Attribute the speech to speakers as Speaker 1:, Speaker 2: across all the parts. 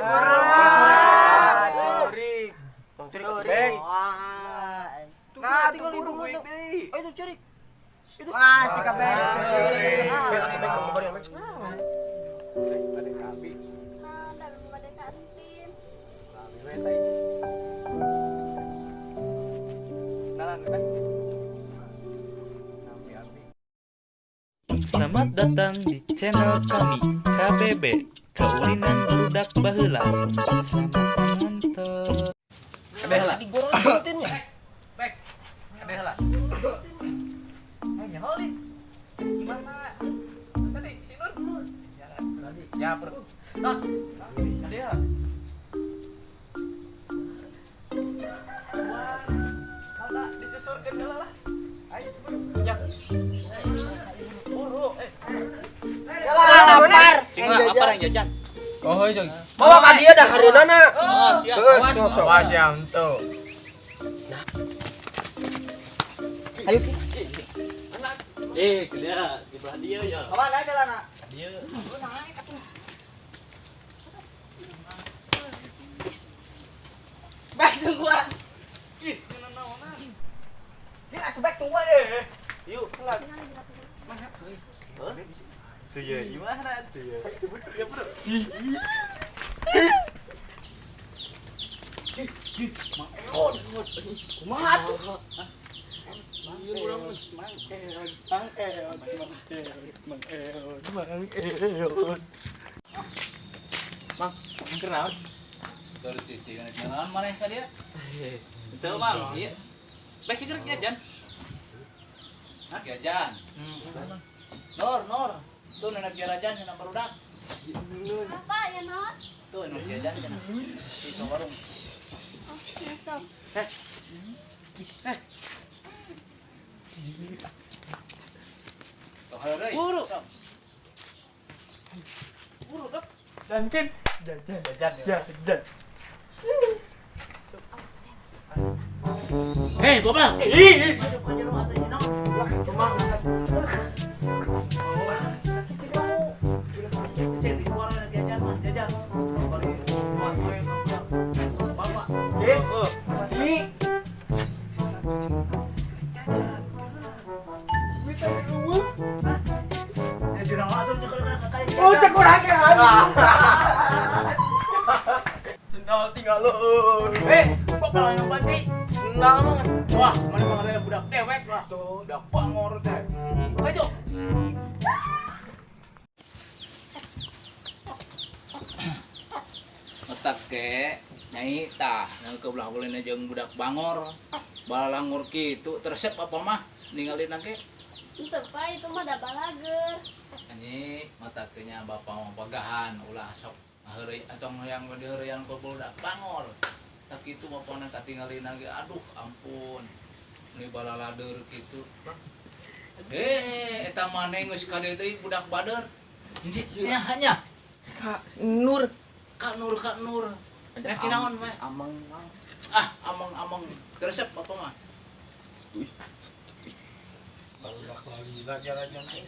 Speaker 1: Curik. Curik. Nah, tinggal buru deui.
Speaker 2: Ayo curik.
Speaker 3: Wah, si kabeh.
Speaker 4: Nah, dalam bade kantin.
Speaker 5: Selamat datang di channel kami, KBB, Kaulinan Barudak Baheula. Selamat menonton.
Speaker 1: Kabeh lah.
Speaker 2: Digoreng kantinnya.
Speaker 1: Bek. Kabeh lah. Eh, nyaho li. Gimana? Tadi si Nur. Tadi. Ya, bro. Nah, tadi ya. Wah, kalau disusurkeun heula lah. Ayo, ya. Buru, eh.
Speaker 3: Lapar.
Speaker 5: Cing lah, apa yang jajan?
Speaker 6: Oh, iya.
Speaker 2: Bawa ka dieu dah hareunana.
Speaker 5: Oh, siap.
Speaker 6: Heuh, sok sok. Awas yang tuh.
Speaker 3: Ayo Ki.
Speaker 5: Eh, dia di belah dia ya.
Speaker 3: Kawan aja lah nak.
Speaker 5: Dia.
Speaker 3: Baik tungguan.
Speaker 1: Ih, naonan. Ini aku baik tungguan deh.
Speaker 5: Yuk.
Speaker 1: Mana?
Speaker 5: Tuh ya, gimana tuh ya? Ya, bro.
Speaker 3: Kumaha tuh?
Speaker 1: Mang Eon, Mang Eon, Mang Eon, Mang Eon, Mang Eon. Mang, kenal?
Speaker 7: Baru cici kan kenalan maneh ka dia?
Speaker 5: Tuh, Mang. Iya. Baik kita jajan.
Speaker 7: Hah? Jajan. Nur, Nur. Tuh nenek jajan cenah barudak.
Speaker 4: Apa ya, Nur?
Speaker 7: Tuh nenek jajan cenah. Di warung.
Speaker 4: Oh, masuk.
Speaker 7: Tong hareureuy.
Speaker 1: Buru.
Speaker 7: Sok.
Speaker 1: Buru dok. Jangan jajan, jajan, jajan.
Speaker 7: Hei, bapak.
Speaker 1: Ih,
Speaker 7: Cek di warung nenek jajan mah, jajan. Bapak.
Speaker 1: eh, si.
Speaker 7: Ya jurang atuh nyekel ka
Speaker 1: Oh, cek urang ya. Sendal tinggal lo.
Speaker 7: Eh, kok kalau yang banti?
Speaker 1: Sendal emang.
Speaker 7: Wah, mana bang ada budak dewek lah. Tuh, budak bangor teh. Ayo. Otak ke nyai tah nang ke belah ulin jeung budak bangor. Balangur kitu teresep apa mah ninggalin ke.
Speaker 4: Henteu, Pak, itu mah da balager.
Speaker 7: Anyi mata nya bapak mah pagahan ulah sok ngaheureuy atong hayang diheureuyan ku budak bangor. Tak kitu bapana katingalin ge aduh ampun. Ini balalader kitu. Eh, eta maneh geus ka dieu deui budak bader. Nya hanya
Speaker 2: Kak Nur.
Speaker 7: Kak Nur, Kak Nur. Nek kinaon we?
Speaker 2: Amang mang.
Speaker 7: Ah, ameng-ameng resep apa mah?
Speaker 6: Barudak lagi jalan teh.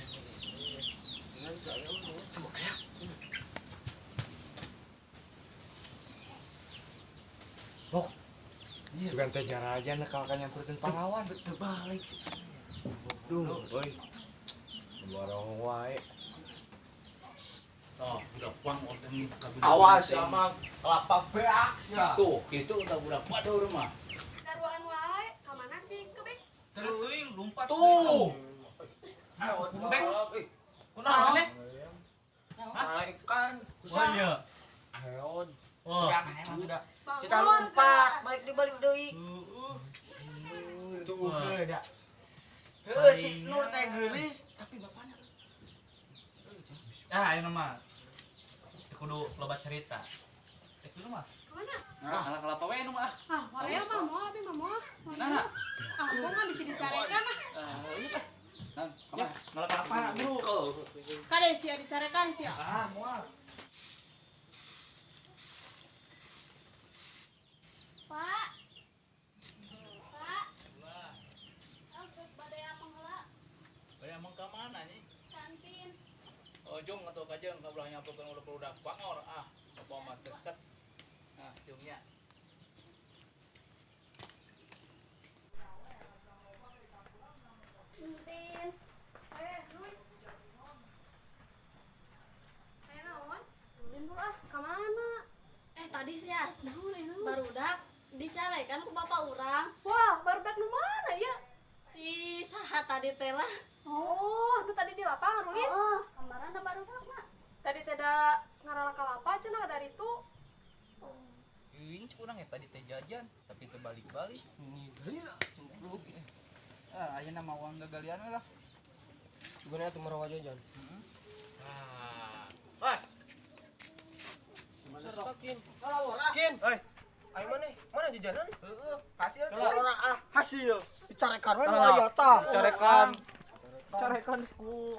Speaker 6: Oh, bukan teh jarajan kalau kan nyamperkeun pahlawan.
Speaker 7: Terbalik.
Speaker 6: Duh, euy. Barong wae.
Speaker 7: Oh, budak bangor teh kabeh.
Speaker 6: Awas ya, Mang. Kelapa beak sia.
Speaker 7: Tuh, kitu udah budak bader mah.
Speaker 4: Daruan wae, ka mana sih kebek?
Speaker 5: Terus lompat.
Speaker 1: Tuh.
Speaker 5: Bek. Kunaon maneh?
Speaker 6: Malaikan.
Speaker 5: Oh iya.
Speaker 6: Aeon.
Speaker 5: Oh.
Speaker 3: Jangan emang sudah. Kita lompat, balik di balik deui.
Speaker 6: Tuh, da.
Speaker 3: Heuh, si Nur teh geulis, tapi bapana.
Speaker 5: Ah, ayo mah. Kudu loba cerita. Eh, dulu mah.
Speaker 4: Kemana?
Speaker 5: Nah, kalah kelapa we nu mah.
Speaker 4: Ah, wae mah moal abi mah moal.
Speaker 5: Nah.
Speaker 4: Ah, gua mah bisa dicarekan ah.
Speaker 5: Ah, iya teh.
Speaker 7: Nang,
Speaker 5: Ya, malah kelapa, bro.
Speaker 4: Kade sia dicarekan sia.
Speaker 5: Ah, moal.
Speaker 4: Pak. Pak. Oh, bade apa heula?
Speaker 7: Bade ameng ka mana nyi?
Speaker 4: Kantin.
Speaker 7: Ojong atau kajeng ka belah nyamperkeun budak bangor ah. Apa mah resep. Acungnya.
Speaker 4: Entin. Ruy. Aya naon? Ulin bu ah, ka mana?
Speaker 8: Tadi sih as. Barudak dicarekan ku bapak urang.
Speaker 4: Wah, barudak nu mana ya?
Speaker 8: Si saha tadi teh lah.
Speaker 4: Oh, nu tadi di lapangan Ulin.
Speaker 8: Oh, kamarana barudak mah.
Speaker 4: Tadi teh da ngarala kalapa cenah dari itu.
Speaker 1: Geuing cek urang tadi teh jajan, tapi teu balik-balik.
Speaker 2: Gila, cengkluk.
Speaker 1: Ah, ayeuna mah uang gagalian we lah.
Speaker 2: Guna atuh marawa jajan.
Speaker 1: Heeh.
Speaker 5: Ah.
Speaker 2: Wah. Kin. Kin.
Speaker 5: Oi.
Speaker 2: Ayo mana? Mana jajanan?
Speaker 3: Heeh, hasil
Speaker 5: Kalah.
Speaker 3: ah, hasil. Dicarekan we nu aya tah.
Speaker 5: Carekan. Carekan ku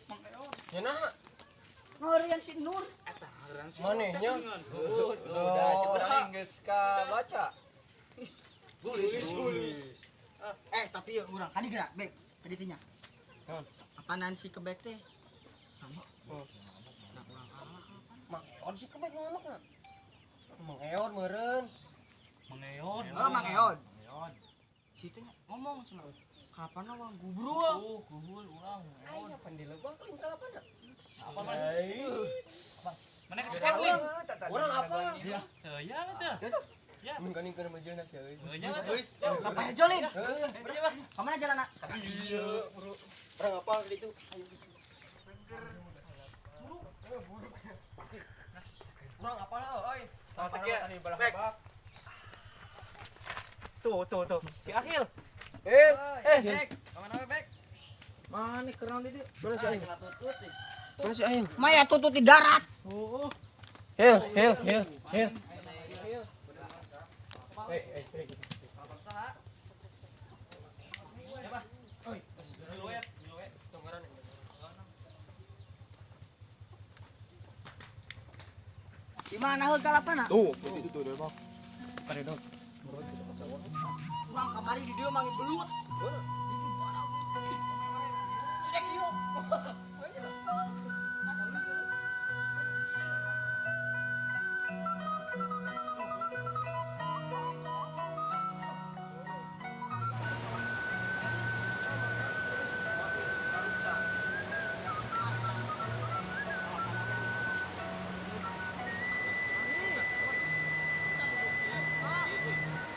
Speaker 5: Mang Eon.
Speaker 2: Ya nah,
Speaker 3: Ngeureun si Nur.
Speaker 1: Eta ngaran si
Speaker 2: manehnya.
Speaker 1: Udah cek urang geus kabaca.
Speaker 3: Gulis. Tapi ya urang kan gerak bek ka ditu nya.
Speaker 2: Naon?
Speaker 3: Apaanan si kebek teh?
Speaker 2: Oh. Mang Eon si kebek ngamakna. Mang Eon meureun.
Speaker 5: Mang Eon.
Speaker 3: Oh, Mang Eon.
Speaker 5: Mang Eon.
Speaker 3: Si teh ngomong cenah. Kapan awang gubrul?
Speaker 5: Oh, gubrul urang Mang Eon.
Speaker 2: Aya pan di lebak lain kalapana.
Speaker 5: Apa mana? Mana kecekat lin?
Speaker 2: Urang apa?
Speaker 5: Ya, ya teh. Ya.
Speaker 2: Mun kaning kana majeuna sia euy.
Speaker 5: Ya, geus.
Speaker 3: Kapan hejo lin?
Speaker 2: Heeh.
Speaker 3: Kamana jalanna?
Speaker 2: Iya, bro. Urang apa di ditu? Ayo. Urang apa lah euy.
Speaker 5: Bek. Tuh, tuh, tuh. Si Ahil.
Speaker 2: Eh,
Speaker 1: Bek, kamana we Bek?
Speaker 2: Mana keran di dieu? Mana si Aing? Mana si Aing?
Speaker 3: Maya tutut di darat.
Speaker 2: Oh. Hil, hil, hil, hil. Eh, eh, eh.
Speaker 5: Oi, dulu ya, dulu ya.
Speaker 2: Tonggaran.
Speaker 3: Di mana heul kalapana?
Speaker 2: Tuh, itu tuh deh, Bang. Pare dong.
Speaker 3: Urang kamari di dieu mangi belut. Sudah kieu.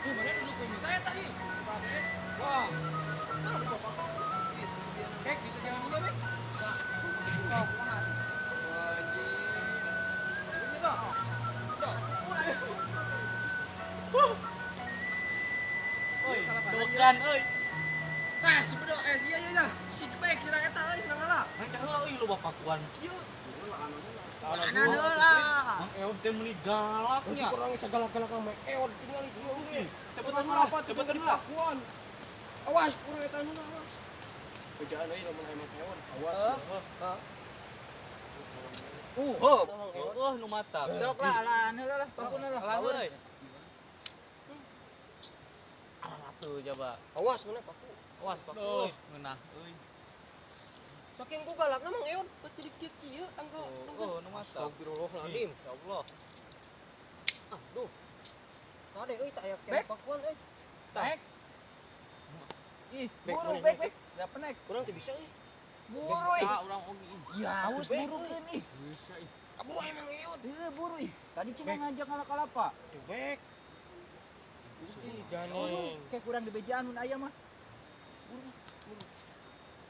Speaker 2: Tuh, mana duduk ini? Saya tadi. Wah. Nah, bapak. Kek, bisa jalan juga, Bek? Wah, kumaha? Wajib. Ini dah. Dah.
Speaker 5: Oi, tuh kan euy.
Speaker 2: Nah, si bedo si iya iya si kebek si eta euy si lah.
Speaker 5: Nang caheula euy loba pakuan kieu.
Speaker 3: Mana heula?
Speaker 5: Mang Eon teh meuni galaknya.
Speaker 2: Kurang segala-galak Mang Eon tinggal di dieu ge.
Speaker 5: Cepetan lah, cepetan lah.
Speaker 2: Pakuan. Awas kurang eta nu awas. Bejaan euy lamun aya Mang Eon, awas.
Speaker 5: Oh, oh nu mata.
Speaker 1: Sok lah alaan heula lah, pakuna lah.
Speaker 5: Alah euy. Alah tuh coba.
Speaker 2: Awas mana paku.
Speaker 5: Awas paku.
Speaker 1: Duh, ngeunah euy.
Speaker 2: Saking ku galakna Mang Eon, pas jadi kieu-kieu tangga.
Speaker 5: Oh, nu mata.
Speaker 2: Astagfirullahaladzim.
Speaker 5: Ya Allah.
Speaker 2: Aduh. Tade euy tak aya kene pakuan euy.
Speaker 1: Bek. Ih,
Speaker 2: Bek,
Speaker 1: buru
Speaker 2: mana,
Speaker 1: bek
Speaker 2: bek?
Speaker 1: bek. Da penek.
Speaker 2: Kurang teu bisa euy.
Speaker 1: Buru ih.
Speaker 5: Ah, urang oge ih.
Speaker 1: Ya, haus
Speaker 2: Bek,
Speaker 1: burukeun ih.
Speaker 2: Bisa ih. Kabur emang Eon.
Speaker 1: Heuh, buru ih. Tadi cuma
Speaker 2: Bek.
Speaker 1: ngajak ngala kalapa.
Speaker 2: Tuh bek. Ih,
Speaker 1: Oh,
Speaker 2: ganeng.
Speaker 1: kayak kurang di bejaan mun aya mah.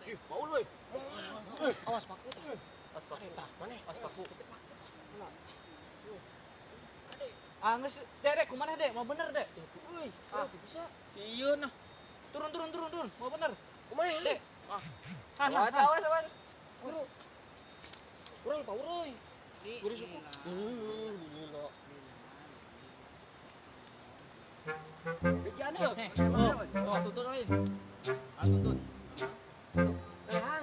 Speaker 2: Ih, bau euy. Awas paku tah.
Speaker 5: Awas paku.
Speaker 2: Tah, mana?
Speaker 5: Awas paku. Ah, geus, Dek, Dek, kumaha Dek? Mau bener, Dek?
Speaker 2: Euy, ah teu bisa.
Speaker 1: Iya nah.
Speaker 5: Turun, turun, turun, turun. Mau bener.
Speaker 2: Kumaha
Speaker 5: Dek.
Speaker 2: Ah.
Speaker 5: Han, han,
Speaker 1: Awas
Speaker 5: han.
Speaker 1: awas awas.
Speaker 2: Kurang power euy. Guru suku. Gila.
Speaker 1: Bejaan heuh.
Speaker 5: Oh,
Speaker 1: Oh, tutut euy. Ah, tutut.
Speaker 2: Tahan.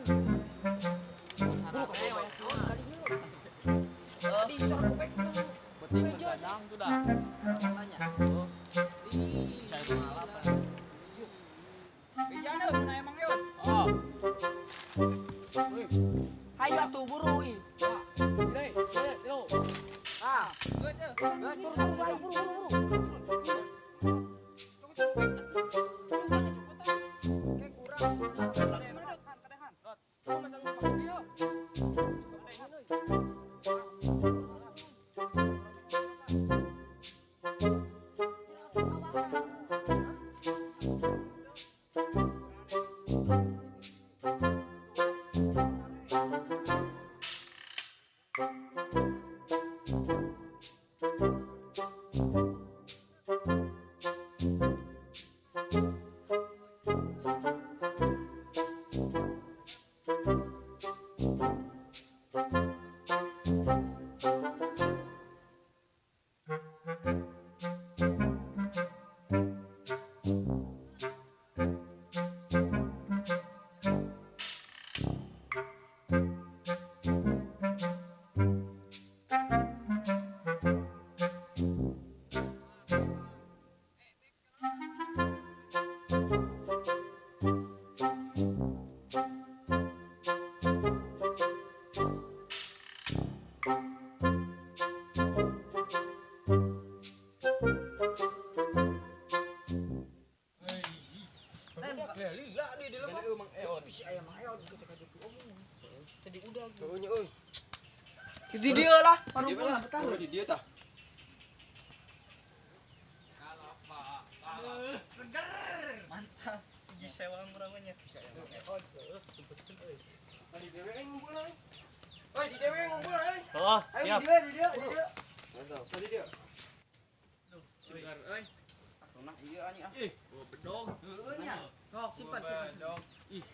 Speaker 2: Buru ka kali ieu. Tadi sor kebek.
Speaker 1: Penting begadang tuh dah. Tanya.
Speaker 5: Oh. Ih, saya malah.
Speaker 1: Bejaan heuh mun aya Mang Eon.
Speaker 5: Oh,
Speaker 3: Hayu atuh buru ih.
Speaker 2: Dek, dek, lo.
Speaker 3: Ah. Geus euy. Geus turun turun buru buru buru.
Speaker 1: Di dia lah, parumpun betah.
Speaker 2: Di dia tah.
Speaker 1: Seger. Mantap. Gigi sewa urangnya.
Speaker 2: Di dewe ngumpul euy. Oi, di dewe ngumpul euy.
Speaker 5: Oh, siap.
Speaker 1: Di dia, di dia, di dia.
Speaker 2: Mantap. Di dia.
Speaker 7: Segar euy.
Speaker 3: Nah, iya anjing ah.
Speaker 7: Ih, gua bedog.
Speaker 3: Heueuh nya. Sok simpan simpan.
Speaker 7: Ih.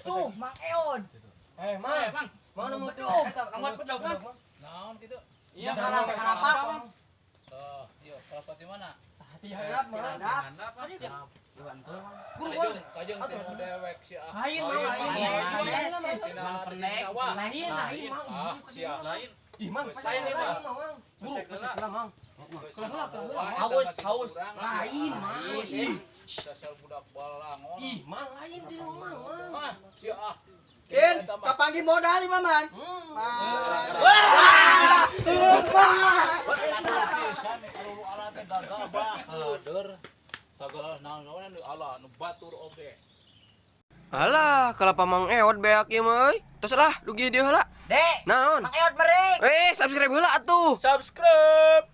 Speaker 3: Tuh, Mang Eon.
Speaker 2: Eh, Mang. Mang nemu
Speaker 3: Bedog.
Speaker 5: Anggot bedog kan?
Speaker 7: Naon kitu?
Speaker 5: Iya,
Speaker 3: Kalau kelapa.
Speaker 7: Tuh, ieu kelapa di mana?
Speaker 2: Diharap, Mang.
Speaker 5: Handap.
Speaker 7: Kajeng, kajeng tinu dewek si ah.
Speaker 2: Lain, Mang, lain.
Speaker 3: Sanes, sanes.
Speaker 7: Tina
Speaker 3: Mang penek.
Speaker 2: Lain, lain, Mang.
Speaker 7: Ah, sia.
Speaker 5: Lain.
Speaker 2: Ih, Mang,
Speaker 5: Lain ieu, Mang.
Speaker 2: Mang. Buru,
Speaker 5: Pesek
Speaker 2: pesek lah, Mang.
Speaker 7: Haus, haus.
Speaker 2: Lain, Mang. Ih,
Speaker 7: Dasar budak balangon.
Speaker 2: ih, Mang, lain di rumah, Mang.
Speaker 7: Ah, sia ah.
Speaker 1: Kin, kapanggih modal ieu Maman.
Speaker 7: Wah! Pisan alulu ala teh gagabah. Hader. Sagala naon-naon nu ala nu batur oge.
Speaker 2: Alah, kelapa Mang Eot beak ieu mah euy. Tos lah, dugi dieu heula.
Speaker 3: Dek,
Speaker 2: Naon?
Speaker 3: Mang Eot merek.
Speaker 2: Eh, subscribe heula atuh.
Speaker 5: Subscribe.